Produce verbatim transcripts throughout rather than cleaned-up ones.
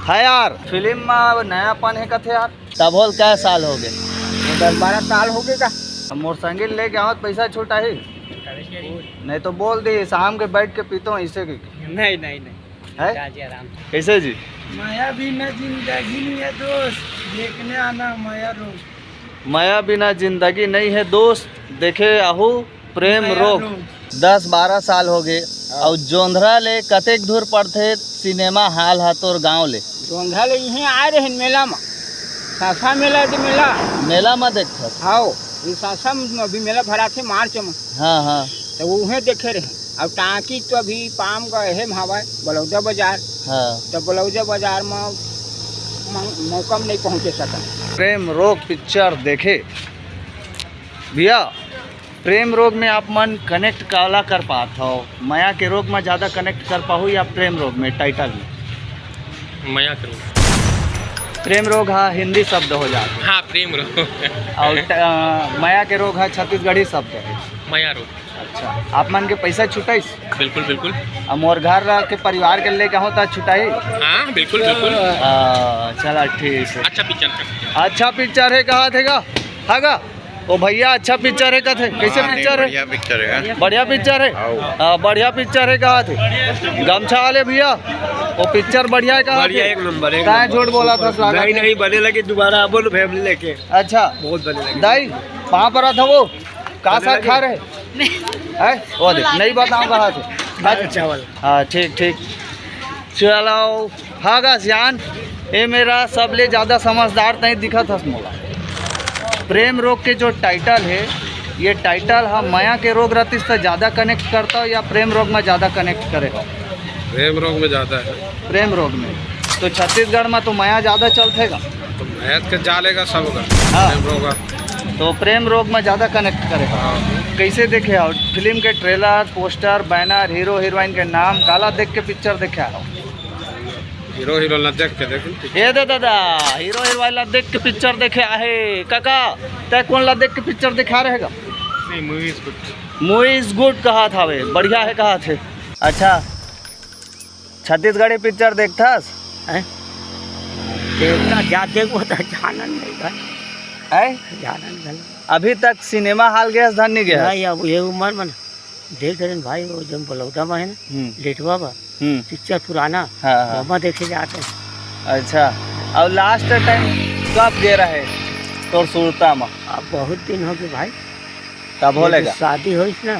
है यार, फिल्म में नयापन है कथे यार। तभो ल कै साल हो गए? दस बारह साल हो गए का। अब मोर संगी ल लेके आवत पैसा छुटाही? नहीं तो बोल दी, शाम के बैठ के पीतो ऐसे की। नहीं, नहीं, नहीं। है? राजे राम। कैसे जी? माया बिना जिंदगी नहीं है दोस्त, देखने आना माया रोग। माया बिना जिंदगी नहीं है दोस्त, देखे आहू प्रेम माया रोग। रोग। दस बारह साल हो गए। हाँ। अउ जोंधरा ले कतेक दूर पड़थे सिनेमा हॉल हा तोर गांव ले? जोंधरा ले इहें आए रहे मेला में, सासा मेला के मेला। मेला में देखथस? हाँ, ये सासा में अभी मेला भराथे मार्च में। हाँ, हाँ। तो उहें देखे रहे। अब टाकी तो अभी पाम गए हे हवाए बलौदा बाजार। हाँ। तो बलौदा बाजार में मौ-, मौका में नहीं पहुँचे सकन। प्रेम रोग पिक्चर देखे भैया, प्रेम रोग में आप मन कनेक्ट काला कर पात हो? मया के रोग में ज़्यादा कनेक्ट कर पाहू या प्रेम रोग में, टाइटल में? मया के रोग। प्रेम रोग हा हिंदी शब्द हो जात हे। हाँ, प्रेम रोग। और ट-, अ, मया के रोग हा छत्तीसगढ़ी शब्द है। मया रोग। अच्छा, आप मन के पैसा छुटाइस? बिल्कुल, बिल्कुल। अब मोर घर रह के परिवार के लेके हो तो छुटाई? हाँ, बिल्कुल, बिल्कुल। आ, चला ठीक है। अच्छा पिक्चर का। अच्छा पिक्चर है, कहा थे गा? हाँ गा? ओ भैया, अच्छा पिक्चर है कथे? कैसे हाँ, पिक्चर है? बढ़िया पिक्चर है। बढ़िया पिक्चर है? आओ। हाँ, बढ़िया पिक्चर है कहा थे? गमछा वाले भैया, वो पिक्चर बढ़िया है कहा बढ़िया, थे? एक नंबर, एक कहाँ नंबर। झूठ बोला था, स्वागत नहीं, है। नहीं, बने लगे दोबारा, बोलो फैमिली लेके। अच्छा। बहुत बने लगे। दाई, वहाँ पर था वो, का बने साग लगे। खा रहे? है? वो देख, नहीं बताऊँ कहा थे। दाल चावल। हाँ, ठीक, ठीक। चलाओ। हाँ गा सियान, ये मेरा सबले ज़्यादा समझदार तई दिखत हस मोला। प्रेम रोग के जो टाइटल है, ये टाइटल हम मया के रोग रतिस से ज़्यादा कनेक्ट करता हो या प्रेम रोग में ज़्यादा कनेक्ट करे हो? प्रेम रोग में ज़्यादा है। प्रेम रोग में। तो छत्तीसगढ़ में तो मया ज़्यादा चलथे गा। तो मया के जालेगा सब गा। हाँ। प्रेम रोग का। तो प्रेम रोग में ज़्यादा कनेक्ट करे हो। हाँ। कैसे देखे हो फिल्म के trailer, poster, banner, hero heroine के नाम, काला देख के पिक्चर देखे हो? हीरो हीरो ला देख के देखिन। ए दे दादा, हीरो हीरोइन ला देख के पिक्चर देखे आहे। काका, तै कौन ला देख के पिक्चर देखा रहेगा? नहीं, movie is good. Movie is good कहा था वे, बढ़िया है कहा थे। अच्छा, छत्तीसगढ़ी पिक्चर देखथस? हैं? देखता, जा देखो तो जानन नहीं भाई। हैं? जानन नहीं। अभी तक सिनेमा हॉल गए धन नहीं गए? नहीं, अब ये उम्र में देख रहे हैं भाई, वो जब बलौदा में है ना, हम्म। लेटवा बा, हम्म। पिक्चर पुराना, हाँ, हाँ। ओमा देखे जाते हैं। अच्छा, और लास्ट टाइम कब गए रहे तोर सुरता में? अब बहुत दिन हो गए भाई। तब हो ये लेगा? जो शादी होइस ना,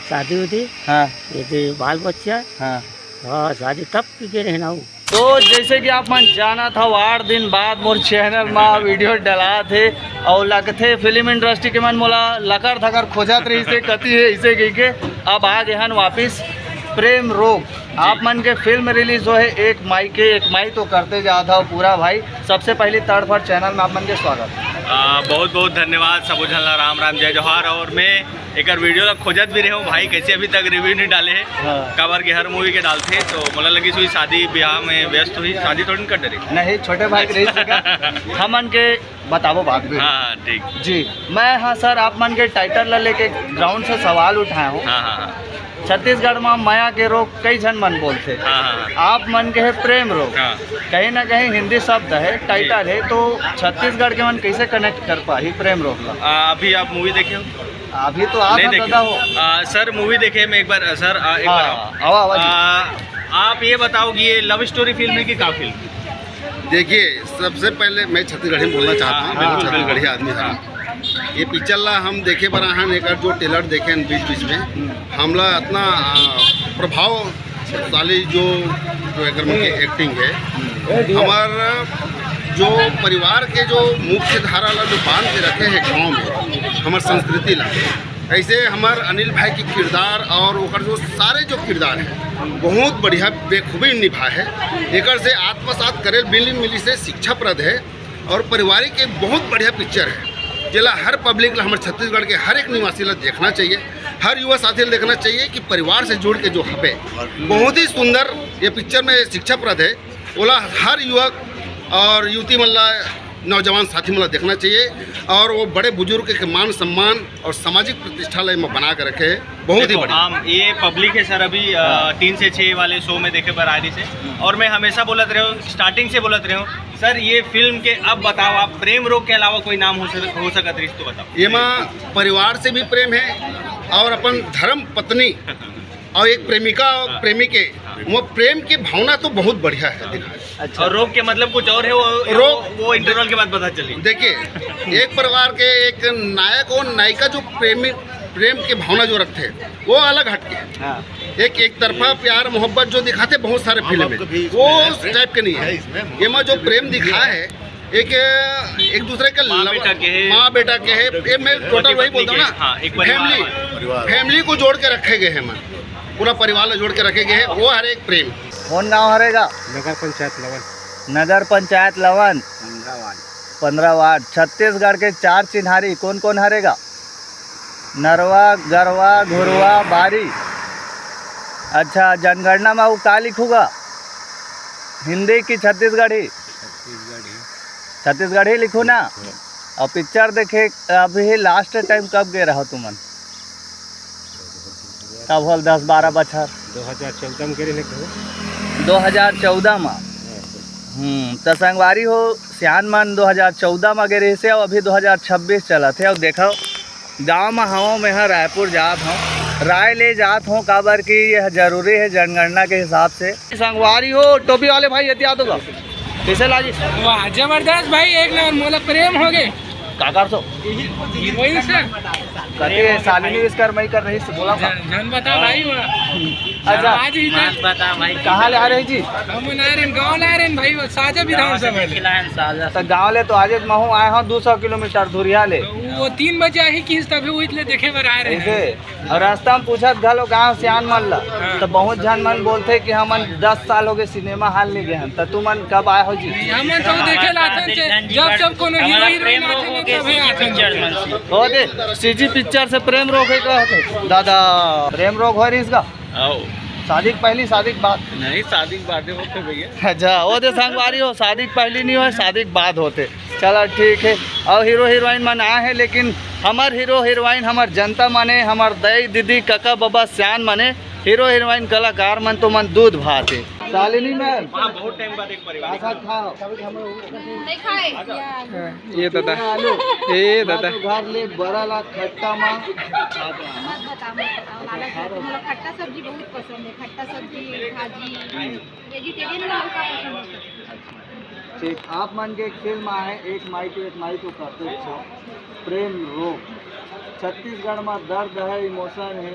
शादी उदी, हाँ। ये जो बाल बच्चा, हाँ। हाँ, शादी तब की गए रहे ना वो। तो जैसे कि आप मन जानत हव, आठ दिन बाद मोर चैनल मा वीडियो डलात हे, और लगथे फिल्म इंडस्ट्री के मन मोला लकर धकर खोजत रहिस हे, कति हे इसे कहिके। अब आ गए हन वापिस प्रेम रोग। आप मन के फिल्म रिलीज होहे एक मई के, एक मई तो करते जात हव पूरा भाई। सबसे पहली तड़फड़ चैनल में आप मन के स्वागत। आ, बहुत बहुत धन्यवाद सबो झन ला, राम राम, जय जोहार। और मैं एकर वीडियो ला खोजत भी रहे हूँ भाई, कैसे अभी तक रिव्यू नहीं डाले है। हाँ। काबर के हर मूवी के डालथे, तो मोला लगिस हुई शादी ब्याह में व्यस्त हुई, शादी थोड़ी कर डरे। नहीं, छोटे भाई के रही सका। हमन के बताबो बाद में। हाँ, हाँ, ठीक। जी, मैं, हाँ सर, आप मन के टाइटल ला लेके ग्राउंड से सवाल उठाया हूँ। हाँ, हाँ, हाँ। छत्तीसगढ़ में मया के रोग कई झन मन बोलथे। हाँ, हाँ, हाँ। आप मन के है प्रेम रोग। हाँ। कहीं ना कहीं हिंदी शब्द है, टाइटल जी। है, तो छत्तीसगढ़ के मन कैसे कनेक्ट कर पाही प्रेम रोग ला? आ, अभी आप मूवी देखे हो? अभी तो आप नहीं देखे। दादा हो। आ, सर, मूवी देखे मैं एक बार, सर, आ, एक हाँ, बार आओ। आओ, आओ जी। आ, आप ये बताओ कि ये लव स्टोरी फिल्म है कि का फिल्म? देखिए, सबसे पहले मैं छत्तीसगढ़ी में बोलना चाहता हूँ, हाँ, मैं हाँ, छत्तीसगढ़ी हाँ। आदमी हूँ। हाँ। ये पिक्चर ला हम देखे बर आहन, एकर जो ट्रेलर देखे हन बीच बीच में, हमला इतना, आ, प्रभावशाली जो, जो एकर में के एक्टिंग है, हमार जो परिवार के जो मुख्य धारा ला जो बांध के रखे हैं गांव में, हमार संस्कृति ला, ऐसे हमार अनिल भाई के किरदार और ओकर जो सारे जो किरदार हैं, बहुत बढ़िया बेखूबी निभा है। एकर से आत्मसात करे बिल्ली मिली से शिक्षाप्रद है। और पारिवारिक एक बहुत बढ़िया पिक्चर है, जेला हर पब्लिक ला, हमर छत्तीसगढ़ के हर एक निवासी ला देखना चाहिए, हर युवा साथी ला देखना चाहिए कि परिवार से जुड़ के जो हबे, बहुत ही सुंदर ये पिक्चर में शिक्षाप्रद है। ओला हर युवक और युवती मन ला नौजवान साथी मन ला देखना चाहिए और वो बड़े बुजुर्ग के मान सम्मान और सामाजिक प्रतिष्ठा ला एमा बना के रखे हे, बहुत ही देखो, बढ़िया। हम ये पब्लिक है सर, अभी अ, हाँ। तीन से छः वाले शो में देखे बर आ रही से, और मैं हमेशा बोलत रहे हूँ, स्टार्टिंग से बोलत रहे हूँ सर, ये फिल्म के अब बताओ आप, प्रेम रोग के अलावा कोई नाम हो सक हो सकत रही तो बताओ। एमा परिवार से भी प्रेम है और अपन धर्म पत्नी और एक प्रेमिका और प्रेमी के, वो प्रेम की भावना तो बहुत बढ़िया है दिखा है। अच्छा। और रोग के मतलब कुछ और है, वो रोग- वो, वो इंटरवल के बाद पता चली। देखिए, एक परिवार के एक नायक और नायिका जो प्रेमी, प्रेम की भावना जो रखते हैं, वो अलग हटके। हाँ। एक एक तरफा प्यार मोहब्बत जो दिखाते बहुत सारे फिल्म में, वो उस टाइप के नहीं है। एमा जो प्रेम दिखा है, एक एक दूसरे के माँ लव- बेटा के है। माँ बेटा के है, ये मैं टोटल वही बोलता हूँ ना। हाँ, एक परिवार। फैमिली, फैमिली को जोड़ के रखे गए हैं, मैं पूरा परिवार ला जोड़ के रखे गए हैं, वो हर एक प्रेम। कौन गांव हरेगा? नगर पंचायत लवन। नगर पंचायत लवन। पंद्रह वार्ड। छत्तीसगढ़ के चार चिन्हारी कौन कौन हरेगा? नरवा, गरवा, घुरवा, बारी। अच्छा, जनगणना में वो का लिखूगा? हिंदी की छत्तीसगढ़ी? छत्तीसगढ़ी लिखू ना। और पिक्चर देखे अभी लास्ट टाइम कब गए रहो तुमन? कब होल दस बारह बछर? दो हज़ार चौदह में गिरे लेके हो। दो हज़ार चौदह में। हम्म, तो संगवारी हो, सियान मन दो हज़ार चौदह में गे रहिस हे, अउ अभी दो हज़ार छब्बीस चलत हे। अउ देखो, गांव में हवं, मैं ह रायपुर जात हूँ, राय ले जात हूँ, काबर कि यह जरूरी है जनगणना के हिसाब से। संगवारी हो, टोपी वाले भाई, एती आ तो गा। कैसे लागी? वाह, जबरदस्त भाई, एक नंबर, मोला प्रेम हो गए। का कर सो? वही से। कथी है, शालिनी विस्कर मई कर रही से बोला था। जन, जन बता भाई, वो अच्छा, आज ही तक कहाँ ले आ रहे जी? हम ना रहे, गाँव ला रहे भाई, वो साजा विधानसभा ले। तो गाँव ले तो आज महू आए हो दो सौ किलोमीटर दूरिया ले। वो तीन बजे आही किस तभी वो इतने देखे बर आए रहे। ऐसे और रास्ता में पूछत घलो गांव सियान मन ला, तो बहुत झन मन बोलथे कि हमन दस साल हो गए सिनेमा हॉल नहीं गए हन, तो तुमन कब आए हो जी? हमन तो देखे लाथन से, जब जब कोनो हीरो हीरोइन आथे ना, तभे आथन। हो दे, सीजी पिक्चर से प्रेम रोग है कहते दादा, प्रेम रोग हो रही इसका? आओ। शादी के पहली, शादी के बाद? नहीं, शादी के बाद होते भैया। अच्छा, वो दे संगवारी हो, शादी के पहली नहीं हो, शादी के बाद होते। चला ठीक है। अउ हीरो हीरोइन मन आए हैं, लेकिन हमर हीरो हीरोइन, हमर जनता मने, हमर दई दीदी, कका बबा, सियान मने, हीरो हीरोइन, कलाकार मन तो मन दूध भात है। शालिनी मैम, हाँ, बहुत टाइम बाद एक परिवार। ऐसा खाओ। नहीं खाए। ये दादा, आलू। ये दादा। तो घर ले बड़ा ला खट्टा मा। मत बताओ, मत बताओ, लालच मत दो। मुझे खट्टा सब्जी बहुत पसंद है, खट्टा सब्जी, भाजी, वेजिटेरियन में हल्का पसंद है। ठीक, आप मन के एक फिल्म आए, एक माई टू एक माई टू करते छो, प्रेम रोग। छत्तीसगढ़ में दर्द है, इमोशन है,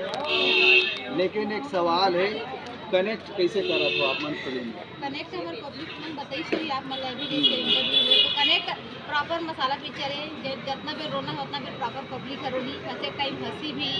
लेकिन एक सवाल है, कनेक्ट कैसे करत हो आप मन फिल्म में? कनेक्ट हमर पब्लिक मन बताई सही, आप मतलब अभी देख के इंटरव्यू में तो कनेक्ट प्रॉपर मसाला पिक्चर है। जे जितना बेर रोना है उतना बेर प्रॉपर पब्लिक है रोही, हंसे टाइम हंसी भी।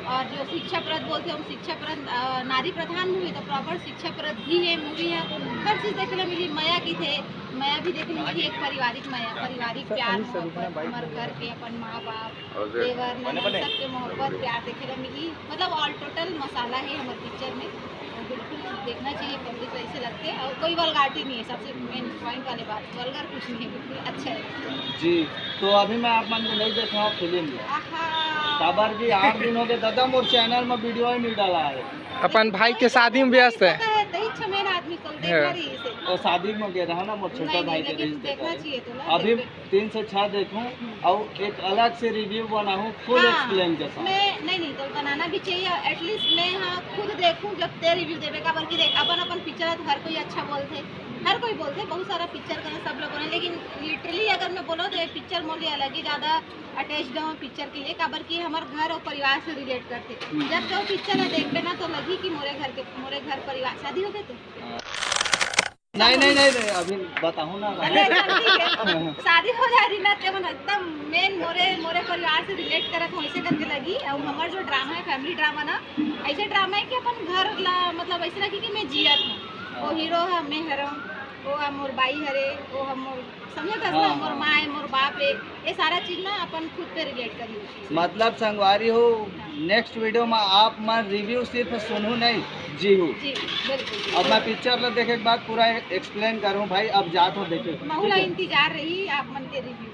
और जो शिक्षाप्रद बोलते हैं, हम शिक्षाप्रद, अ, नारी प्रधान मूवी तो प्रॉपर शिक्षाप्रद भी है मूवी है। हर चीज़ देखने मिली, मया की थे, मया भी देखने मिली, एक पारिवारिक मया, पारिवारिक प्यार मोहब्बत, हमारे घर के अपन माँ बाप, देवर ननद, सबके मोहब्बत प्यार देखे ला मिली। मतलब ऑल टोटल मसाला है हमारे पिक्चर में। और बिल्कुल देखना चाहिए पब्लिक को, ऐसे लगते हैं। और कोई वल्गारिटी नहीं है, सबसे मेन पॉइंट वाली बात, वल्गर कुछ नहीं है, बिल्कुल अच्छा है। जी, तो अभी मैं आप मन को नहीं देख रहा हूँ फिल्म में। आहा। काबर की आठ दिन हो गए दादा, मोर चैनल में वीडियो ही नहीं डाला है। अपन भाई के शादी में व्यस्त है। पता है, दही छमेन आदमी को देखना रही इसे। वो शादी में गए रहा ना, मोर छोटा नहीं, भाई नहीं, के लेकिन रिश्ते देखना में। चाहिए तो ना, अभी देख- तीन से छह देखूं और एक अलग से रिव्यू बनाऊं फुल हाँ, एक्सप्लेन के साथ। मैं नहीं, नहीं, तो बनाना भी चाहिए। एटलीस्ट मैं, हाँ, खुद देखूं जब ते रिव्यू देवे, काबर की देख, अपन अपन पिक्चर है तो हर कोई अच्छा बोलते, हर कोई बोलते, बहुत सारा पिक्चर का सब लोगों ने, लेकिन लिटरली अगर मैं बोलो तो ये पिक्चर मोर लिए अलग ही ज़्यादा अटैच्ड हूँ पिक्चर के लिए, काबर की हमारे घर और परिवार से रिलेट करते। जब तो पिक्चर है देखबे ना तो लगी कि मोरे घर के, मोरे घर परिवार। शादी हो गए तो नहीं, नहीं, नहीं, नहीं, अभी बताऊं ना। अरे, अच्छा, ठीक है। शादी हो जा रही ना, ते मन एकदम मेन मोरे, मोरे परिवार से रिलेट करत हूँ, ऐसे करके लगी। और हमार जो ड्रामा है, फैमिली ड्रामा ना, ऐसे ड्रामा है कि अपन घर ला, मतलब, ऐसे लगी कि मैं जियत हूँ। वो हीरो है, मैं हरम, वो हम मोर बाई हरे, वो हम मोर, समझत हस ना, हाँ, मोर हाँ। माँ है, मोर बाप है, ये सारा चीज ना अपन खुद पे रिलेट करी। मतलब संगवारी हो, नेक्स्ट वीडियो में आप मन रिव्यू सिर्फ सुनू नहीं, जी हूँ। जी, बिल्कुल। अब मैं पिक्चर ला देखे के बाद पूरा एक्सप्लेन करूँ भाई, अब जात हो देखे। महू ला इंतजार रही आप मन के रिव्यू।